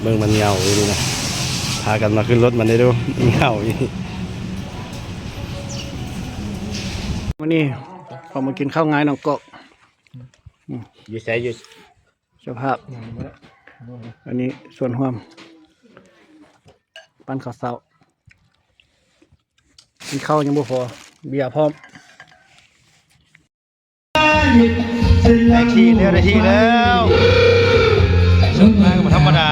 ເບິ່ງມັນເຫງົາຢູ່ນີ້ນະ ພາກັນມາຂຶ້ນລົດມັນໄດ້ດູ ເຫງົາຢູ່. ມື້ນີ້ເຮົາມາກິນເຂົ້າງາຍໜອງກອກ. ອືມ ຢູ່ໃສ? ຢູ່ ສະພາບ ອັນນີ້ສ່ວນຮ່ວມ ປັ້ນເຂົ້າເຊົ້າ ກິນເຂົ້າຍັງບໍ່ພໍ ເບຍພ້ອມ. ໄດ້ທີ່ແລ້ວ ໄດ້ທີ່ແລ້ວ ສົດມາກບໍ່ທຳມະດາ.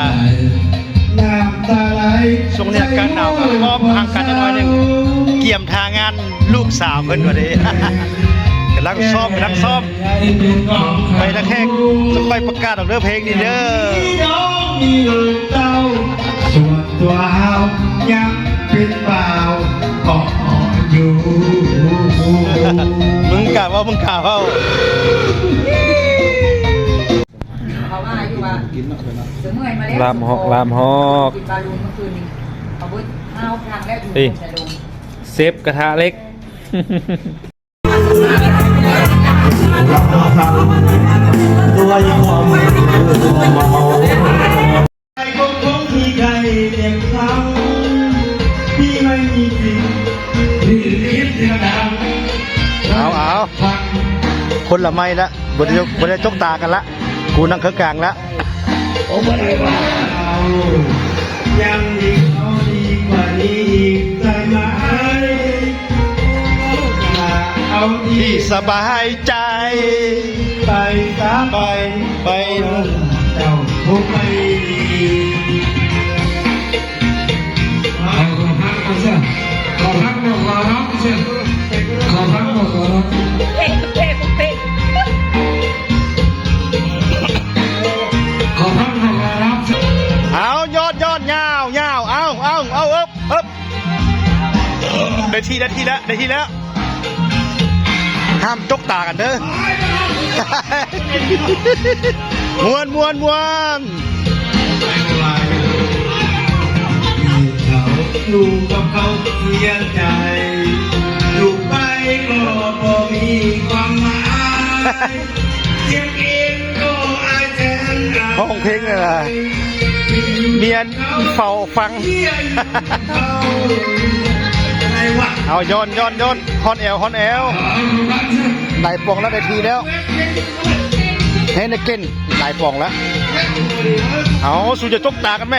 ຊ່ວງນີ້ອາກາດໜາວກໍວອມຮ່າງກາຍຈັກໜ້ອຍໜຶ່ງ ກຽມທ່າງານລູກສາວເພິ່ນວ່າເດ້ ກຳລັງຊ້ອມ ກຳລັງຊ້ອມ ໄປລະແຂກ ຈະຄ່ອຍປະກາດອອກເດີ ເພງນີ້ເດີ. ມຶງກ້າເວົ້າ ມຶງກ້າເວົ້າ. ເຂົາວ່າຢູ່ວ່າ ລາມຮອກ ລາມຮອກ ກິນປາລູນເມື່ອຄືນນີ້ ເອົາເບິດຫ້າຫົກຖັງແລ້ວ ຢູ່ ເອີ ໃສ່ລົງ ເຊຟກະທະເຫຼັກ. ເອົາ ເອົາ ຄົນລະໄມ້ລະ ບໍ່ໄດ້ ບໍ່ໄດ້ຈົກຕາກັນລະ ກູນັ່ງເຄິ່ງກາງລະ. ທີ່ສະບາຍໃຈ ໄປສາ ໄປ ໄປ ເຈົ້າ ເອົາ ຍອດ ຍອດ ຍາວ ຍາວ ເອົາ ເອົາ ເອົາ ເອິບ ເອິບ ໄດ້ທີ່ແລ້ວ ທີ່ແລ້ວ ໄດ້ທີ່ແລ້ວ ຫ້າມຈົກຕາກັນເດີ ມ່ວນ ມ່ວນ ມ່ວນ. ຮ້ອງເພງເລີຍລະ ເມຍເຝົ້າຟັງ. ເອົາ ຍ້ອນ ຍ້ອນ ຍ້ອນ ຮ້ອນແອວ ຮ້ອນແອວ ຫຼາຍປ່ອງແລ້ວ ໄດ້ທີ່ແລ້ວ ເຮັດໃຫ້ເກັ່ນ ຫຼາຍປ່ອງແລ້ວ. ເອົາ ສູຈະຈົກຕາກັນແມ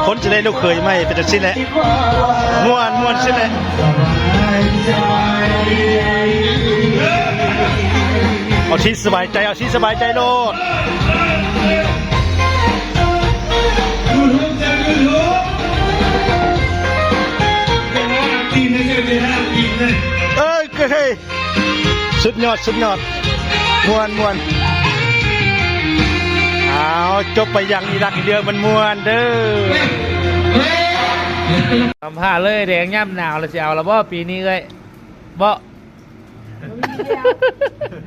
ຄົນຊິໄດ້ລູກເຂີຍໃໝ່ເປັນຈັ່ງຊີ້ແຫຼະ ມ່ວນ ມ່ວນຊີ້ແຫຼະ. ເອົາທີ່ສະບາຍໃຈ ເອົາທີ່ສະບາຍໃຈໂລດ. ເອີ ກະເຮີຍ ສຸດຍອດ ສຸດຍອດ ມ່ວນ ມ່ວນ. ອ້າວ ຈົບໄປຢ່າງອີຫຼັກອີເຫຼືອ ມ່ວນໆເດີ. ສຳພາດເລີຍ ແດງຍາມໜາວລະຊິເອົາລະບໍ່ປີນີ້ເອື້ອຍ ບໍ່? ບໍ່ມີວີແວວ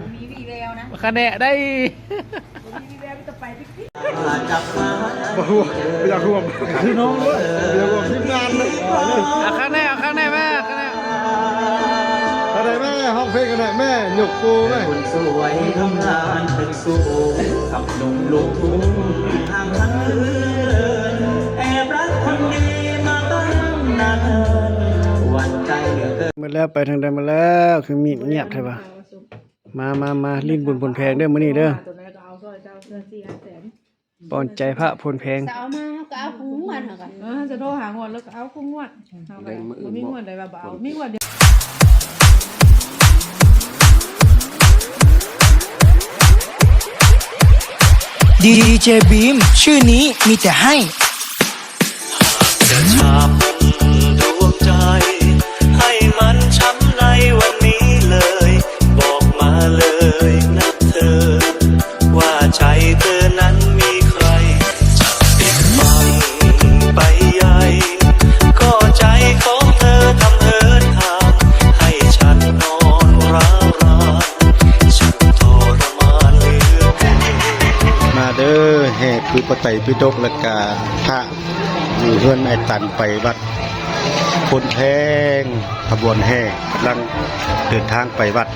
ບໍ່ມີວີແວວນະ ຄະແນະໄດ້ ບໍ່ມີວີແວ ມີແຕ່ໄປ ບໍ່ຮ່ວມ ບໍ່ຢາກຮ່ວມ ພີ່ນ້ອງດ້ວຍ ບໍ່ຢາກຮ່ວມທີມງານເລີຍ. ເອົາຄັກແນ່ ເອົາຄັກແນ່ແມ່ ຄັກແນ່ ຄັກແນ່ແມ່ ຮ້ອງເພງກັນແນ່ແມ່ ຍົກໂປແມ່. ຄົນສວຍທຳງານເປັນສູ່ກັບໜຸ່ມລູກທຸ່ງ ຫາກທັນເຮືອນ ແອບລັກຄົນດີມາຕັ້ງນານ ຫວັ່ນໃຈເຫຼືອເກີນ. ໝົດແລ້ວ ໄປທາງໃດໝົດແລ້ວ ຄືມີງຽບແທ້ວະ? ມາ ມາ ມາ ຫຼິ້ນບຸນຜົນແພງເດີມື້ນີ້ເດີ. ໂຕໃດກໍເອົາຊ່ອຍເຈົ້າ ເສື້ອສີ່ຫ້າແສນ ປອນໃຈພະຜົນແພງ ເອົາມາເຮົາກໍເອົາຄູ່ງວດ ເຮົາກໍ ເອີ ເຮົາຈະໂທຫາງວດ ແລ້ວກໍເອົາຄູ່ງວດ ເຮົາກໍບໍ່ມີງວດໃດວ່າບໍ່ເອົາ ມີງວດດຽວ. ດີເຈບີມ ຊື່ນີ້ມີແຕ່ໃຫ້. ຈະຈັບດວງໃຈໃຫ້ມັນຊ້ຳໃນວັນນີ້ເລີຍ ບອກມາເລີຍນະເທີ ວ່າໃຈເທີນັ້ນມີໃຄ ຈະປິດບັງໄປໃຫຍ່ ກໍໃຈຂອງເທີທຳເຫີນຫ່າງ ໃຫ້ສັດນອນຮ້າວລານ ສັດທໍລະມານເຫຼືອເກີນ. ມາເດີ ແຫ່ຜືປະໄຕປິດົກ ແລະກະພະ ຢູ່ເຮືອນອ້າຍຕັນໄປວັດໂພນແພງ ຂະບວນແຫ່ກຳລັງເດີນທາງໄປວັດ